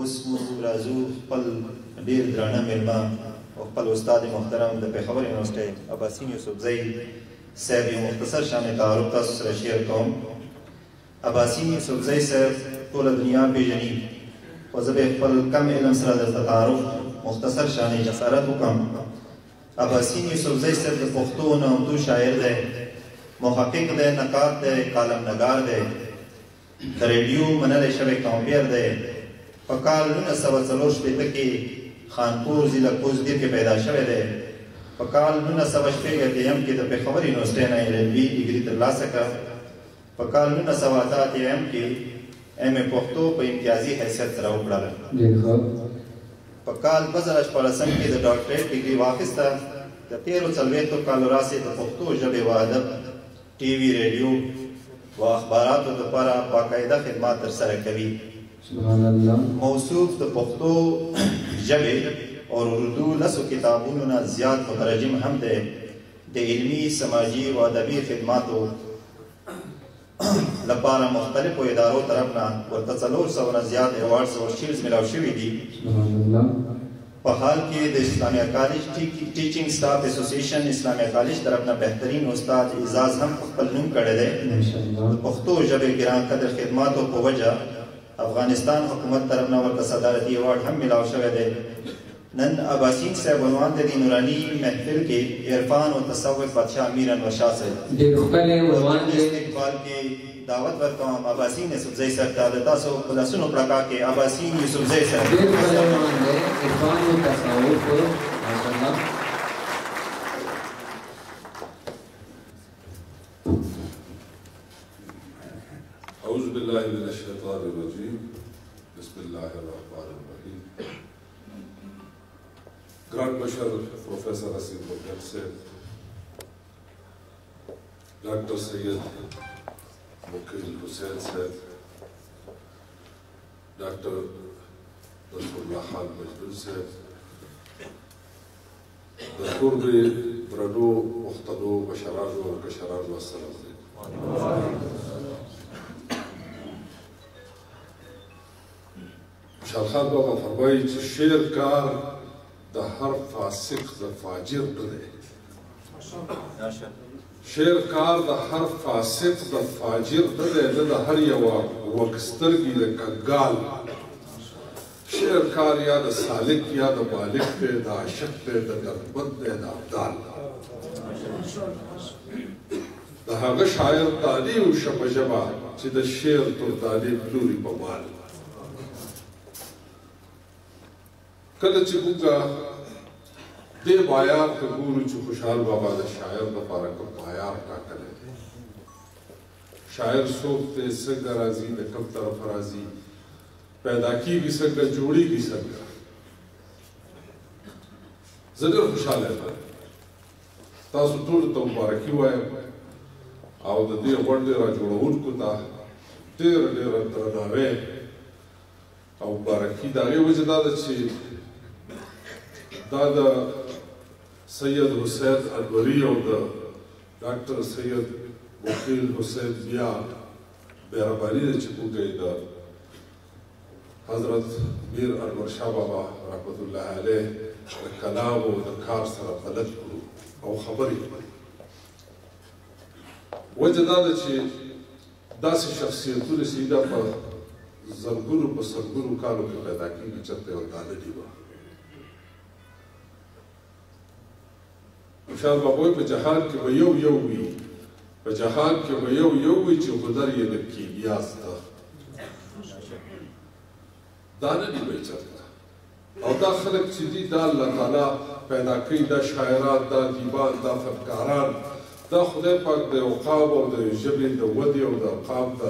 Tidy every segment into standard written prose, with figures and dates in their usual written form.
اوس موږ راځو خپل ډېر درانه مېلمه او خپل استاد محترم د پېښور یونیورسټۍ اباسین یوسفزی صاحب یو مختصر شان تعارف تاسو سره شیر کوم. اباسین یوسفزی صاحب ټوله دنیا پېژني، خو زه به خپل کم علم سره درته تعارف مختصر شان جسارت وکړم. اباسین یوسفزی صاحب د پښتو نامتو شاعر دی، محقق دی، نقاد دی، کالم نګار دی، د ریډیو منلی شوی کمپیر دی. په کال 1964 کې خانپور ضلع کوز دیر کې پیدا شوی دی. په کال 1986 کې د پېښور یونیورسټۍ نه ایل ایل بي ډګري ترلاسه کړه. په کال 1988 کې ایم اے پښتو په امتیازي حیثیت سره وکړله. په کال 2016 کې د ډاکټریټ ډګري واخیسته. د تېرو 40 کالو راسې د پښتو ژبې و ادب، ټي وي، ریډیو و اخباراتو دپاره باقاعده خدمات ترسره کوي. سبحان الله. موصوف د پښتو ژبې او اردو 10 کتابونو نه زیات مترجم هم دی. د علمي، سماجي او ادبي خدماتو لپاره مختلفو ادارو طرف نه ورته 400 نه زیات ایوارډز او شیلډز ملاو شوي دي. سبحان الله. په حال کې د اسلامیه کالج ټیچینګ سټاف اسوسییشن اسلامیه کالج طرف نه بهترین استاد اعزاز هم په خپل نوم کړی دی. ماشاءالله. د پښتو ژبې ګران قدر خدماتو په وجه افغانستان حکومت طرف نه ورته صدارتي ایوارډ هم ملاو شوی دی. نن اباسین صاحب عنوان د دې نوراني محفل کې عرفان او تصوف بادشاه میر انور شاه صاحب ډېر ښکلی عنوان دی. استقبال کې دعوت ورکوم اباسین یوسفزی صاحب ته د تاسو په لاسونو پړکا کې اباسین یوسفزی صاحب. ډېر ښکلی عنوان دی، عرفان او تصوف. ماشاءالله. أعوذ بالله من الشيطان الرجيم. بسم الله الرحمن الرحيم. ګران مشر پروفیسر حسیب مکن صاحب، ډاکټر سید مقیل حسین صاحب، ډاکټر نصرالله خان مجنون صاحب، د ټولو درنو پښتنو مشرانو او کشرانو، السلام علیکم. خوشحال خان بابا فرمایي چې شعر کار د هر فاسق د فاجر نه دی. شعر کار د هر فاسق د فاجر نه دی، نه د هر یوه وکسترګي د کنګال. شعر کار یا د سالک یا د مالک دی، د عاشق دی، د دردمند دی، د ابدال. د هغه شاعر دانې وشه په ژبه چې د شعر تر دانې پلوري په مال. کله چې موږ دې معیار ته ګورو چې خوشحال بابا د شاعر لپاره کوم معیار ټاکلی دی، شاعر څوک دی، څنګه راځي، د کوم طرف راځي، پیدا کېږي څنګه، جوړېږي څنګه، زه ډېر خوشحاله یم. تاسو ټولو ته مبارکي وایم او د دې غونډې را جوړوونکو ته ډېره ډېره درناوی او مبارکي. د هغې وجه دا ده چې دا د سید حسین انوري او د ډاکټر سید وکیل حسین بیا مهرباني ده چې موږ یې د حضرت میر انور شاه بابا رحمت الله علیه د کلام او د کار سره بلد کړو او خبرې کړو. وجه دا ده چې داسې شخصیتونه چې دا په زرګونو په سلګونو کالو کې پیدا کېږي، چېرته یو دانه دي وه. خوشحال بابا وایي په جهان کې به یو یو وي، په جهان کې به یو یو وي چې هنر یې د کیمیا زده. دا نه دي وایي چېرته. او دا خلک چې دي دا الله تعالی پیدا کوي، دا شاعران، دا ادیبان، دا فنکاران، دا خدای پاک د یو قام او د ژبې د ودې او د قام د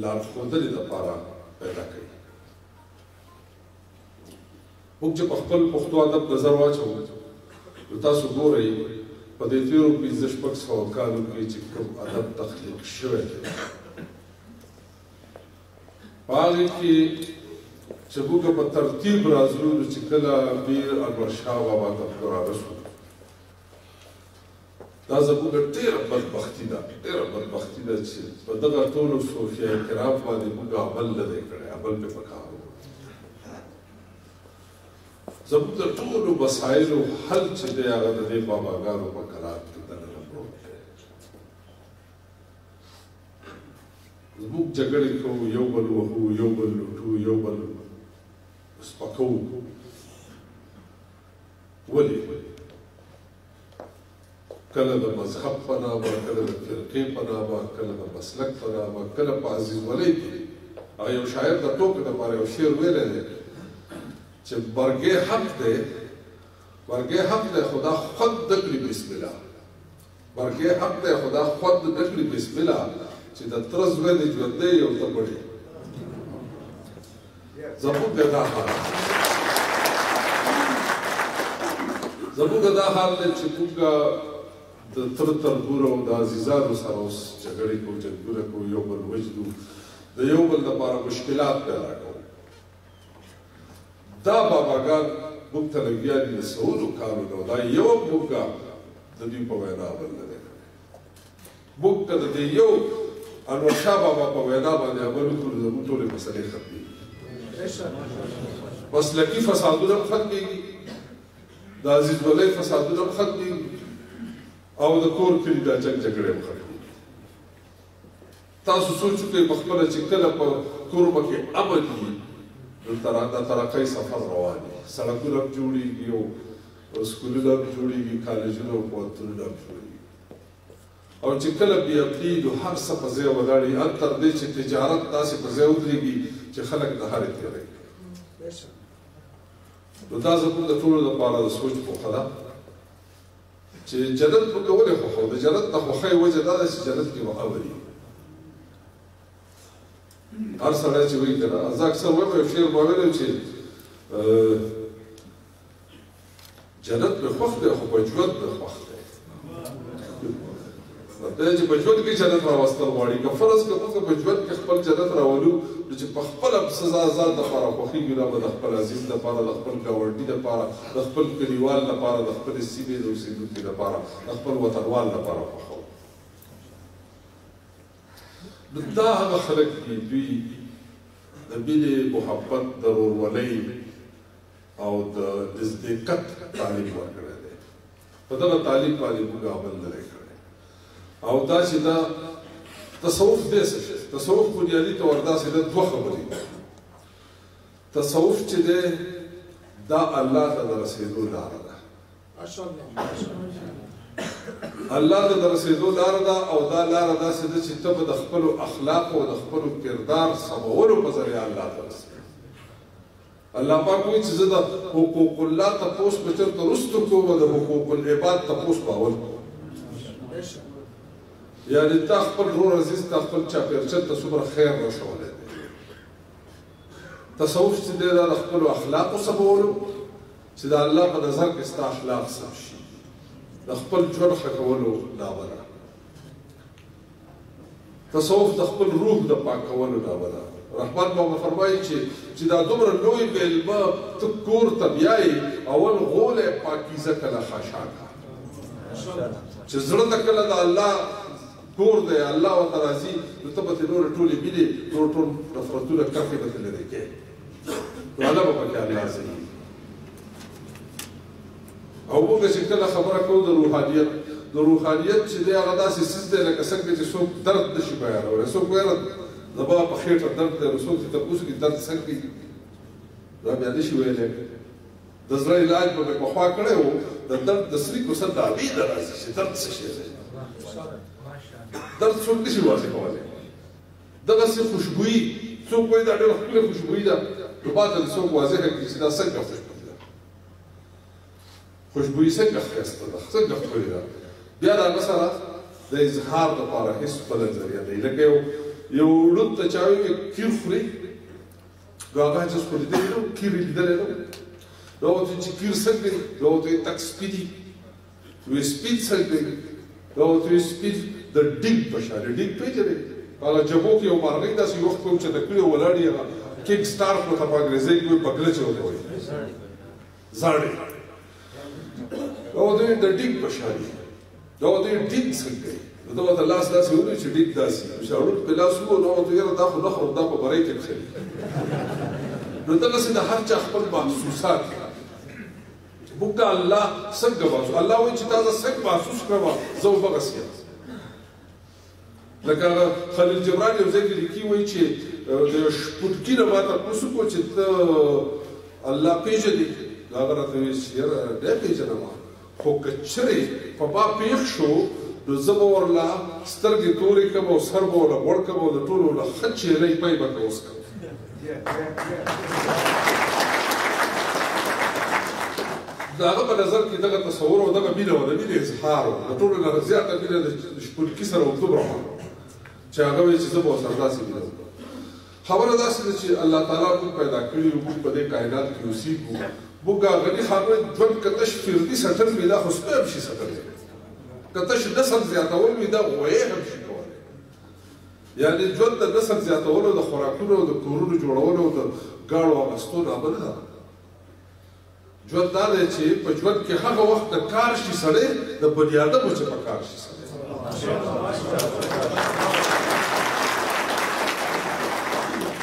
لارښودنې دپاره پیدا کوي. موږ چې په خپل پښتو ادب نظر واچوو نو تاسو ګورئ په دې تېرو 500-600 کالو کې چې کوم ادب تخلیق شوی دی، په هغې کې چې موږ په ترتیب راځو نو چې کله میر انور شاه بابا ته موږ رارسو، دا زموږ ډېره بدبختي ده، ډېره بدبختي ده چې په دغه ټولو صوفیه کرام باندې موږ عمل نه دی کړی، عمل پې پکار و. زموږ د ټولو مسایلو حل چې دی هغه د دې باباګانو په کلام کې دننه پروت دی. زموږ جګړې کوو، یو بل وهو، یو بل لوټو، یو بل سپکوو. ولې؟ کله د مذهب په نامه، کله د فرقې په نامه، کله د مسلک په نامه، کله په عزیزولۍ کې. هغه یو شاعر د ټوکې دپاره یو شعر ویلی دی چې برګې حق دی، برګې حق دی خدا خوند نه کړي بسم الله، برګې حق دی خدا خوند نه کړي بسم الله، چې د تره زوی دې ژوندی او ته مړ یې. زموږ دا حال، زموږ دا حال دی چې موږ د تره تربور او د عزیزانو سره اوس جګړې کوو، جنګونه کوو، یو بل وژنو، د یو بل دپاره مشکلات پیدا کوو. دا باباګان موږ ته لګیا دي د سلو کالو نه، دا یو موږ د دوی په وینا عمل نه دی کړی. موږ که د دې یو انور شاه بابا په وینا باندې عمل وکړو، زموږ ټولې مسلې ختمېږي، مسلکي فسادونه هم ختمېږي، د عزیزولۍ فسادونه هم ختمېږي، او د کور کلي دا جنګ جګړې هم ختمېږي. تاسو سوچ وکړئ په خپله چې کله په کورمه کې امن وي، نو د ترقۍ سفر روان وي، سړکونه هم جوړېږي او سکولونه هم جوړېږي، کالجونه او پوهنتونونه هم جوړېږي. او چې کله بې امني، نو هر څه په ځای ولاړ وي، ان تر دې چې تجارت داسې په ځای ودرېږي چې خلک د هرې تېروي. نو دا زموږ د ټولو دپاره د سوچ پوښه ده چې جنت موږ ولې خوښوو؟ د جنت د خوښۍ وجه دا ده چې جنت کې به امن وي. هر سړی چې وایي که نه، زه اکثر وایم، یو شعر ما ویلی چې جنت مې خوښ دی خو په ژوند مې خوښ دی. دی چې په ژوند کې جنت راوستل غواړي، که فرض که موږ په ژوند کې خپل جنت راولو، نو چې په خپله سزا ځان دپاره خوښېږي، دا به د خپل عزیز دپاره، د خپل ګاونډي دپاره، د خپل کلیوال دپاره، د خپلې سیمې د اوسېدونکي دپاره، د خپل وطنوال دپاره خوښوو. نو دا هغه خلک دي، دوی د مینې، محبت، د ورورولۍ او د نزدېکت تعلیم ورکړی دی. په دغه تعلیم باندې موږ عمل نه دی کړی. او دا چې دا تصوف دی څه شی؟ تصوف بنیادي طور داسې ده، دوه خبرې دي. تصوف چې دی دا الله ته د رسېدو لاره ده، الله ته د رسېدو لاره ده. او دا لاره داسې ده چې ته به د خپلو اخلاقو او د خپلو کردار سمولو په ذریعه الله ته رسېږې. الله پاک وایي چې زه د حقوق الله تپوس به چېرته وروستو کوم، د حقوق العباد تپوس به اول کوم. یعنی تا خپل ورور عزیز ته، خپل چاپېرچل ته څومره خیر رسولی دی. تصوف چې دی دا د خپلو اخلاقو سمولو، چې د الله په نظر کې ستا اخلاق سم شي، د خپل ژوند ښه کولو نامه ده. تصوف د خپل روح د پاکولو نامه ده. رحمان بابا فرمایي چې دا دومره لوی مېلمه ته کور ته بیایې، اول غولی پاکیزه کله خاشاکه، چې زړه ته کله د الله کور دی، الله ورته راځي، نو ته به ترې نورې ټولې مینې، نور ټول نفرتونه، کرښې به ترې لرې کړې، نو هله به پکې الله ځایېږي. او موږ چې کله خبره کوو د روحانیت، د روحانیت چې دی هغه داسې څیز دی لکه څنګه چې څوک درد نه شي بیانولی. څوک وایي زما په خېټه درد دی، نو څوک چې تپوس وکړي درد څنګه وي، دا بیا نه شي ویلی. د زړه علاج به مې پخوا کړی و، د درد د سریکو څه دعوې نه راځي چې درد څه شی دی. درد څوک نه شي واضح کولی. دغسې خوشبويي څوک وایي دا ډېره ښکلې خوشبويي ده، نو ما ته دې څوک واضحه کړي چې دا څنګه خوشبويي ده، خوشبويي څنګه ښایسته ده، څنګه ښکلې ده. بیا د هغه سره د اظهار دپاره هېڅ بله ذریعه نه وي. لکه یو ړوند ته چا ویل کیر خوري، نو هغه چې خو لیدلی نه و، کیر یې لیدلی نه و، نو ورته چې کیر څنګه دي، نو ورته یې تک سپي دي، نو یې سپین څنګه دي، نو ورته یې سپین د ډینګ په شان دی. ډینګ پېژنې؟ هغه جبو کې یو مرغۍ داسې یو وخت کوم چې د کړې ولاړې، هغه کینګ سټار خو ته په انګرېزۍ کې وایي، بګله چې ورته وایي، زاړې. نو ورته یې د ډینګ په شان دي، نو ورته یې ډینګ څنګه دی، نو ته ورته لاس داسې ونیو چې ډینګ داسې، نو چې ړوند په لاس ووهو، نو ورته یاره دا خو نه خورم، دا په برۍ کې کښلي. نو دغسې د هر چا خپل محسوسات دي. موږ الله څنګه محسوس، الله وایي چې تا زه څنګه محسوس کړم، زه وبغسې یم. لکه خلیل جبران یو ځای کې لیکي، وایي چې د یو شپونکي نه ما تپوس وکړو چې ته الله پېژنې؟ نو هغه راته وویل چې یاره نه پېژنم، خو که چېرې په ما پېښ شو نو زه به ورله سترګې تورې کړم او سر به ورله غوړ کړم او د ټولو له ښه چیلۍ پی به ته وڅکم. د هغه په نظر کې دغه تصور او دغه مینه وه، د مینې اظهار و، د ټولو نه زیاته مینه د شپونکي سره همدومره وه چې هغه وایي چې زه به ورسره داسې مینه وکړم. خبره داسې ده چې الله تعالی موږ پیدا کړي یو، موږ په دې کائنات کې اوسېږو. موږ غني خان وایي ژوند که تش فردي سټل وي دا خو سپی هم شي سټلی، که تش نسل زیاتول وي دا غویی هم شي کولی. یعنې ژوند د نسل زیاتولو، د خوراکونو، د کورونو جوړولو، د ګاړو اغوستو نامه نه ده. ژوند دا دی چې په ژوند کې هغه وخت د کار شي سړی، د بني آدمو چې په کار شي سړی.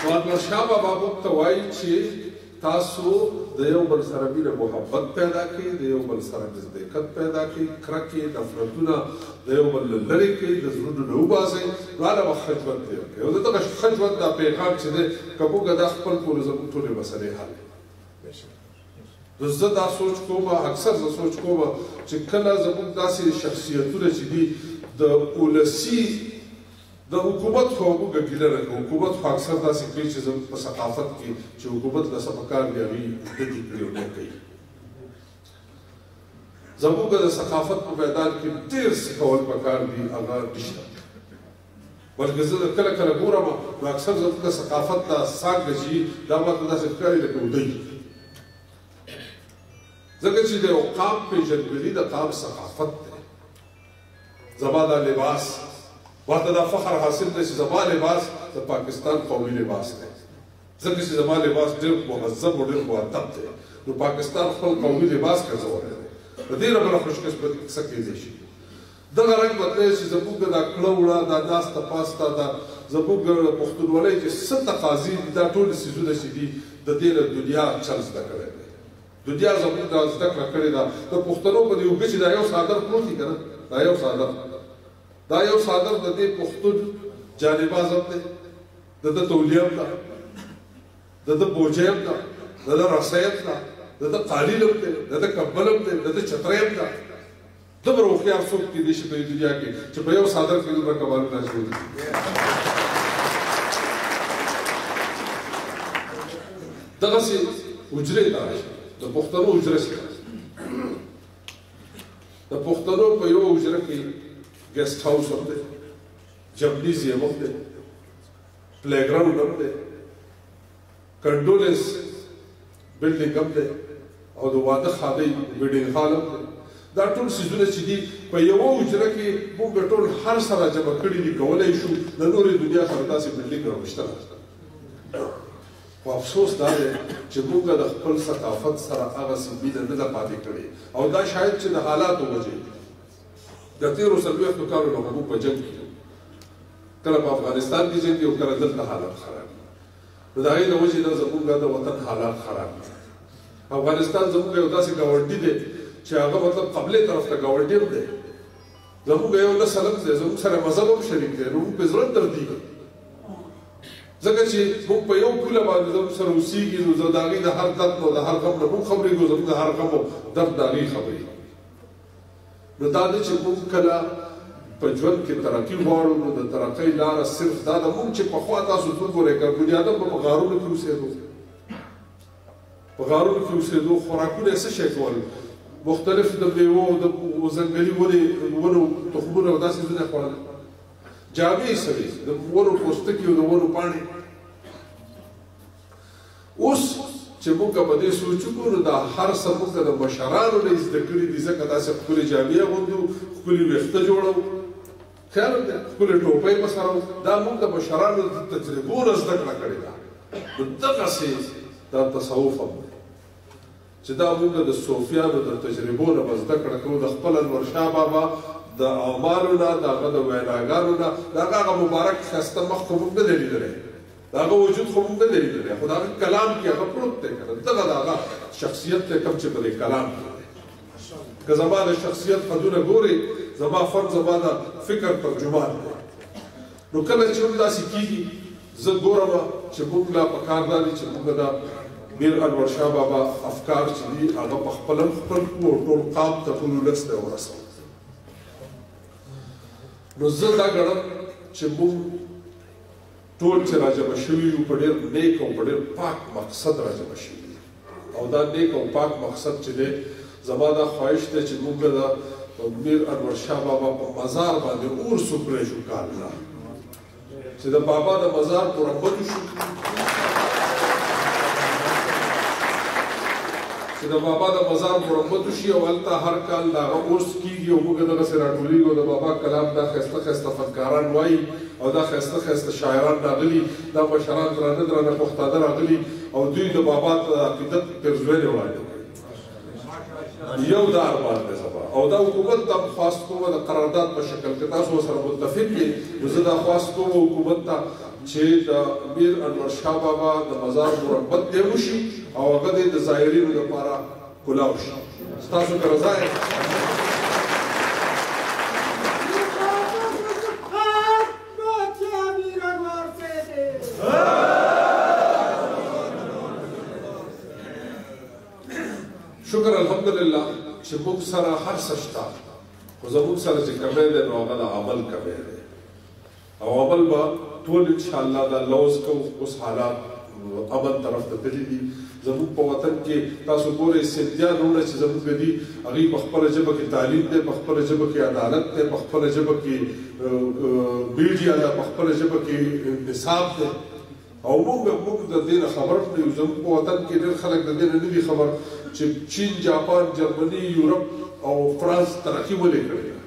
نو انور شاه بابا موږ ته وایي چې تاسو د یو بل سره مینه محبت پیدا کړئ، د یو بل سره نزدېکت پیدا کړئ، کرکې نفرتونه د یو بل له لرې کړئ، د زړونو نه وباسئ، نو هله به ښه ژوند تېر کړئ. او د دغه ښه ژوند دا پیغام چې دی که موږ دا خپل کړو زموږ ټولې مسئلې حل شي. نو زه دا سوچ کوم، اکثر زه سوچ کوم چې کله زموږ داسې شخصیتونه چې دي د ولسي د حکومت خو موږ ګیله نه کوو، حکومت خو اکثر داسې کوي چې زموږ په ثقافت کې چې حکومت له څه په کار دي هغوی نه دي کړي او نه کوي. زموږ د ثقافت په میدان کې ډېر څه کول په کار دي، هغه نشته. بلکې زه کله کله ګورم نو اکثر زموږ د ثقافت دا څانګه چې دا ماته داسې ښکاري لکه وډۍ، ځکه چې د یو قام پېژندګلي د قام ثقافت دی. زما دا لباس، ماته دا فخر حاصل دی چې زما لباس د پاکستان قومي لباس دی، ځکه چې زما لباس ډېر مهذب او ډېر مؤدب دی، نو پاکستان خپل قومي لباس ګرځولی دی. د دې نه بله خوشقسمتي څه کېدی شي؟ دغه رنګ بدلی چې زموږ دا کړه وړه، دا ناسته پاسته، دا زموږ د پښتونولۍ چې څه تقاضې دي، دا ټول څیزونه چې دي د دې نه دنیا چل زده کړی دی. دنیا زموږ دا زده کړه کړې ده. د پښتنو په دې اوږه چې دا یو څادر پروت دی که نه، دا یو څادر، دا یو څادر د دې پښتون جانباز هم دی، د ده تولیه هم ده، د ده بوجۍ هم ده، د ده رسۍ هم ده، د ده قالین هم دی، د ده کمبل هم دی، د ده چترۍ هم ده. دومره هوښیار څوک کېدای شي په دې دنیا کې چې په یو څادر کې دومره کمالونه اچولي؟ دغسې حجرې ته راشي، د پښتنو حجره شي. د پښتنو په یوه حجره کې ګیسټ هاوس هم دی، جمنیزیم هم دی، پلیګراوند هم دی، کنډولنس بلډینګ هم دی، او د واده ښادۍ ویډینګ هال هم دی. دا ټول څیزونه چې دي په یوه حجره کې موږ ټول هر څه راجمع کړي دي، کولی شو د نورې دنیا سره داسې بلډینګ راوشته. خو افسوس دا دی چې موږ د خپل ثقافت سره هغسې مینه نه ده پاتې کړې، او دا شاید چې د حالاتو وجې د تېرو 40 کالو نه موږ په جنګ کې یو، کله په افغانستان کې جنګ یو، کله دلته حالات خراب دي. نو د هغې د وجې نه زموږ د وطن حالات خراب دي. افغانستان زموږ یو داسې ګاونډي دی چې هغه مطلب قبلې طرف ته ګاونډي هم دی، زموږ یو نسل هم دی، زموږ سره مذهب هم شریک دی، نو موږ پرې زړه دردېږي، ځکه چې موږ په یو پوله باندې زموږ سره اوسېږي. نو زه د هغوی د هر درد او د هر غم نه موږ خبرېږو، زموږ د هر غم او درد د هغوی خبرېږي. نو دا ده چې موږ کله په ژوند کې ترقي غواړو، نو د ترقۍ لاره صرف دا ده. موږ چې پخوا تاسو څوک ګورئ که بني آدم به په غارونو کې اوسېدو، په غارونو کې اوسېدو، خوراکونه یې څه شی کول؟ مختلف د مېوو د ځنګلي ونې ونو تخمونه او داسې څیزونه یې خوړل. جامې یې څه وې؟ د ونو پوستکي او د ونو پاڼې. اوس چې موږ په دې سوچ وکړو نو دا هر څه موږ د مشرانو نه زده کړي دي، ځکه داسې ښکلې جامې اغوندو، ښکلي ویښته جوړو، خیال هم دی، ښکلې ټوپۍ به سره وو. دا موږ د مشرانو د تجربو نه زده کړه کړې ده. نو دغسې دا تصوف هم دی چې دا موږ د صوفیانو د تجربو نه به زده کړه کوو، د خپل انور شاه بابا د اعمالو نه، د هغه د ویناګانو نه، د هغه هغه مبارک ښایسته مخ خو موږ نه دی لیدلی، د هغه وجود خو موږ نه دی لیدلی، خو د هغه کلام کې هغه پروت دی که نه، دغه د هغه شخصیت دی کوم چې په دې کلام کې دی. که زما د شخصیت حدونه ګورئ، زما فن زما د فکر ترجمان دی. نو کله چې هم داسې کېږي، زه ګورم چې موږ لا په کار دا دي چې موږ د میر انور شاه بابا افکار چې دي هغه په خپل هم خپل کړو او ټول قام ته، ټول ولس ته ورسوو. نو زه دا ګڼم چې موږ ټول چې راجمع شوي یو په ډېر نیک او په ډېر پاک مقصد راجمع شوي یو، او دا نیک او پاک مقصد چې دی، زما دا خواهش دی چې موږ د میر انور شاه بابا په مزار باندې اور سوکړی شو، کال نه چې د بابا د مزار مرمت شو، چې د بابا د مزار مرمت شي او هلته هر کال د هغه عرس کېږي او موږ دغسې راټولېږو. د بابا کلام دا ښایسته ښایسته فنکاران وایي او دا ښایسته ښایسته شاعران راغلي، دا مشران درانه درانه پښتانه راغلي او دوی د بابا ته د عقیدت پیرزوینې وړاندې کوي. یو دا ارمان دی زما، او دا حکومت ته هم خواست کوم د قرارداد په شکل که تاسو ورسره متفق یئ، نو زه دا خواست کوم حکومت ته چې د میر انور شاه بابا د مزار مرمت دې وشي او هغه دې د زایرینو لپاره کلاو شي. ستاسو که رضا یې؟ شکر الحمدلله چې موږ سره هر څه شته، خو زموږ سره چې کمی دی نو هغه د عمل کمی دی، او عمل به ټول انشاءالله دا لوظ کوو. اوس حالات امن طرف ته تللي دي. زموږ په وطن کې تاسو ګورئ سندیان وروڼه چې زموږ دي، هغوی په خپله ژبه کې تعلیم دی، په خپله ژبه کې عدالت دی، په خپله ژبه کې میډیا ده، په خپله ژبه کې نصاب دی، او موږ د دې نه خبر نه یو. زموږ په وطن کې ډېر خلک د دې نه نه دي خبر چې چین، جاپان، جرمني، یورپ او فرانس ترقي ولې کړې ده،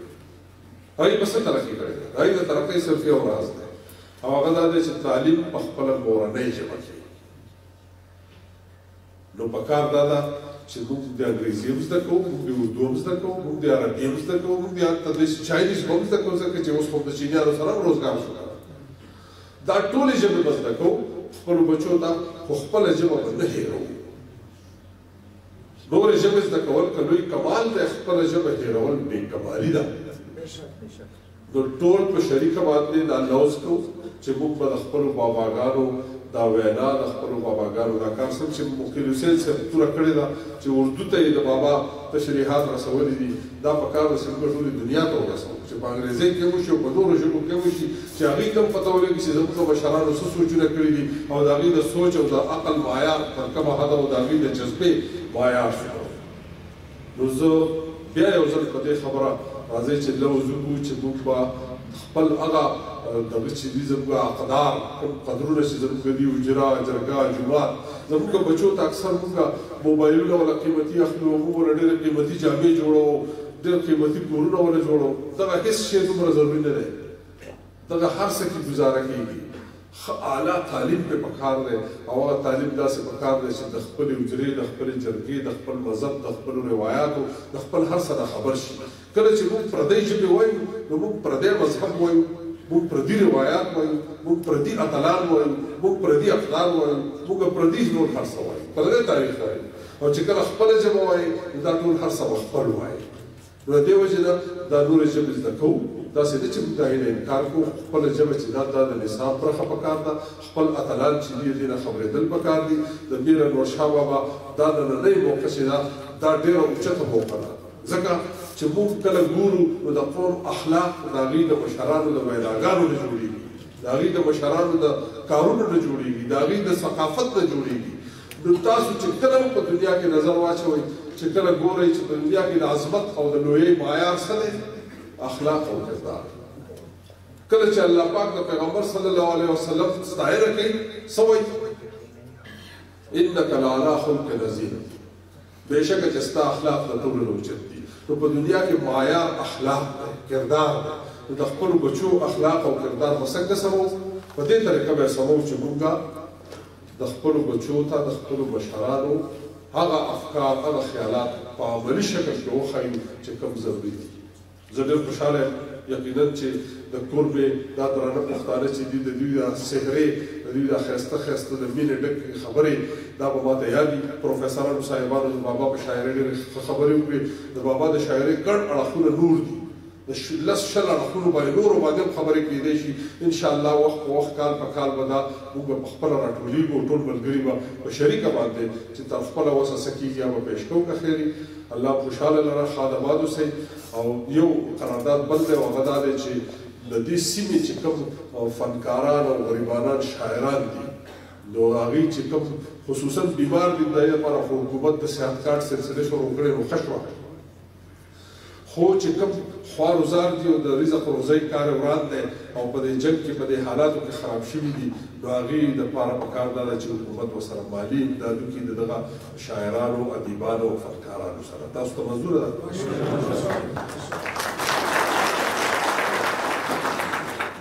هغوی په څه ترقي کړې ده؟ هغوی د ترقۍ صرف یو راز دی، او هغه دا دی چې تعلیم په خپله مورنۍ ژبه کې. نو په کار دا ده چې موږ د انګریزي هم زده کوو، موږ د اردو هم زده کوو، موږ د عربي هم زده کوو، موږ د حتی د چاینیز هم زده کوو، ځکه چې اوس خو د چینیانو سره هم روزګار شو. دا ټولې ژبې به زده کوو خپلو بچو ته، خو خپله ژبه به نه هېروو. نورې ژبې زده کول که لوی کمال دی، خپله ژبه هېرول بې کمالي ده. نو ټول په شریکه باندې دا لوظ کوو چې موږ به د خپلو باباګانو دا وینا، د خپلو باباګانو دا کار څنګه چې مقیل حسین صاحب توره کړې ده چې اردو ته یې د بابا تشریحات رسولي دي، دا په کار ده چې موږ ټولې دنیا ته ورسوو، چې په انګریزۍ کې وشي او په نورو ژبو کې وشي، چې هغوی ته هم پته ولګي چې زموږ مشرانو څه سوچونه کړي دي او د هغوی د سوچ او د عقل معیار تر کومه حده او د هغوی د جذبې معیار څه. نو زه بیا یو ځل په دې خبره راځئ چې لوظ وکړو چې موږ به خپل هغه دغه چې دي زموږ اقدار، کوم قدرونه چې زموږ دي، حجره، جرګه، جومات، زموږ بچو ته اکثر موږ موبایلونه ولا قیمتي اخلو، موږ ولا ډېرې قیمتي جامې جوړو، ډېر قیمتي کورونه ولا جوړو. دغه هېڅ شی دومره ضروري نه دی، دغه هر څه کې ګزاره کېږي. ښه اعلی تعلیم پې پکار دی، او هغه تعلیم داسې پکار دی چې د خپلې حجرې، د خپلې جرګې، د خپل مذهب، د خپلو روایاتو، د خپل هر څه نه خبر شي. کله چې موږ پردۍ ژبې وایو نو موږ پردی مذهب وایو، موږ پردي روایات وایو، موږ پردي اتلان وایو، موږ پردي اقدار وایو، موږ پردي نور هر څه وایو، پردی تاریخ وایو. او چې کله خپله ژبه وایي نو دا ټول هر څه به خپل وایي. نو د دې وجې نه دا نورې ژبې زده کوو، داسې نه چې موږ د هغې نه انکار کوو، خپله ژبه چې ده دا د نصاب برخه پکار ده، خپل اتلان چې دي دې نه خبرېدل پکار دي. د میر انور شاه بابا دا نننۍ موقع چې ده دا ډېره اوچته موقع ده، ځکه چې موږ کله ګورو نو د قوم اخلاق د هغوی د مشرانو د ویناګانو نه جوړېږي، د هغوی د مشرانو د کارونو نه جوړېږي، د هغوی د ثقافت نه جوړېږي. نو تاسو چې کله هم په دنیا کې نظر واچوئ، چې کله ګورئ چې په دنیا کې د عظمت او د لویۍ معیار څه دی، اخلاق او کردار. کله چې الله پاک د پیغمبر صلی الله علیه وسلم ستاینه کوي څه وایي؟ انک لعلی خلق عظیم، بېشکه چې ستا اخلاق د ټولو نه اوچت دي. نو په دنیا کې معیار اخلاق دی، کردار دی. نو د خپلو بچو اخلاق او کردار به څنګه سموو؟ په دې طریقه به یې سموو چې موږ د خپلو بچو ته د خپلو مشرانو هغه افکار، هغه خیالات په عملي شکل کې وښیو چې کوم ضروري دي. زه ډېر خوشحاله یم یقینا چې د کوربې دا درانه پښتانه چې دي، د دوی دا څهرې، د دوی دا ښایسته ښایسته د مینې ډکې خبرې دا به ماته یاد وي. پروفیسرانو صاحبانو د بابا په شاعرۍ ډېرې ښه خبرې وکړې. د بابا د شاعرۍ ګڼ اړخونه نور دي، د 10 20 اړخونو باندې نورو باندې هم خبرې کېدای شي. انشاءالله وخت په وخت، کال په کال به دا موږ به په خپله راټولېږو، ټول ملګري به په شریکه باندې چې تر خپله وسه څه کېږي هغه به پېش کوو. که خیر الله خوشحاله لره، ښاد اباد اوسئ. او یو قرارداد بل دی، او هغه دا دی چې د دې سیمې چې کوم فنکاران او غریبانان شاعران دي، نو هغوی چې کوم خصوصا بیمار دي، د دې لپاره خو حکومت د صحت کارت سلسله شروع کړې نو ښه شوه، خو چې کوم خوار و زار دي او د رزق روزۍ کار وران دی او په دې جنګ کې په دې حالاتو کې خراب شوي دي، نو هغوی دپاره په کار دا ده چې حکومت ورسره مالي امداد وکړي د دغه شاعرانو، ادیبانو او فنکارانو سره. تاسو ته منظوره ده؟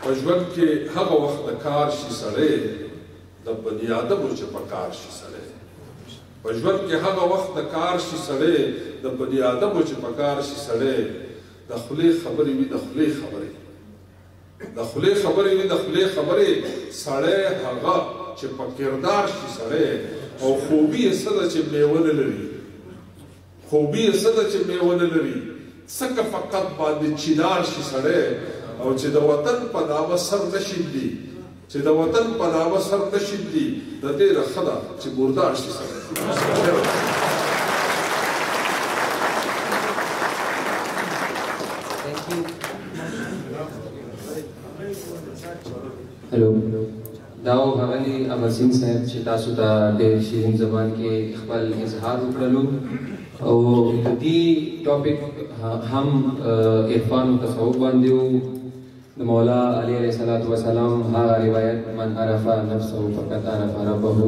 په ژوند کې هغه وخت د کار شي سړی، د بني آدمو چې په کار شي سړی. په ژوند کې هغه وخت د کار شي سړی، د بني آدمو چې په کار شي سړی، د خولې خبرې وي، د خولې خبرې، د خولې خبرې وي، د خولې خبرې سړی هغه چې په کردار شي سړی. او خوبي یې څه ده چې میوه نه لري، خوبي یې څه ده چې میوه نه لري، څکه فقط باندې چینار شي سړی. او چې د وطن په نامه سر نه شیندي، چې د وطن په نامه سر نه شیندي، د دې نه ښه ده چې مردار شي سړی. هلو، دا و ښاغلي اباسین صاحب چې تاسو ته ډېر شیرین زبان کې خپل اظهار وکړلو. او د دې ټاپک هم عرفان او تصوف باندې و. د مولا علي علیه الصلاة والسلام هغه روایت، من عرف نفسه فقد عرف ربه.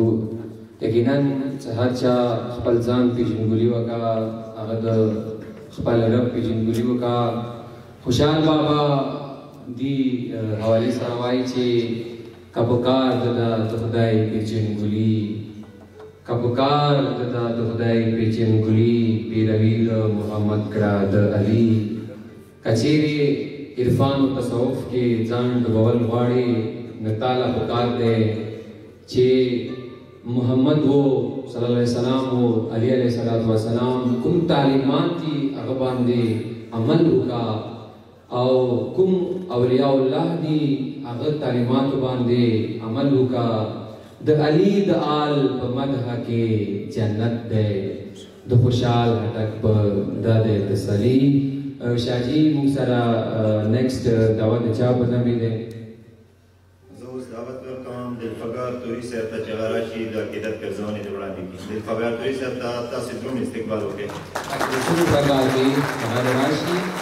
یقینا چې هر چا خپل ځان پیژندګلي وکړه، هغه د خپل رب پیژندګلي وکړه. خوشحال بابا دی حوالې سره وایي چې که په کار د د خدای پیژندګلي، که په کار د د خدای پیژندګلي، پیروي د محمد کړه د علي. که چیرې عرفان او تصوف کې ځان ډوبول غواړي، نو تاله په کار دی چې محمد و صلی الله علیه وسلم و علی علیه الصلاة والسلام کوم تعلیمات دي هغه باندې عمل وکړه، او کوم اولیاء الله دي هغه تعلیماتو باندې عمل وکړه. د علي د آل په مدح کې جنت دی، د خوشحال خټک په دا دی تسلي. شاهجي موږ سره نیکسټ دعوت د چا په نوم دی؟ زه اوس دعوت ورکوم دلفګار توري صاحب ته چې هغه راشي د عقیدت پیرزونې د وړاندې کړي. دلفګار توري صاحب ته تاسې دروند استقبال وکړئ. په پرکار کې هغه راشي.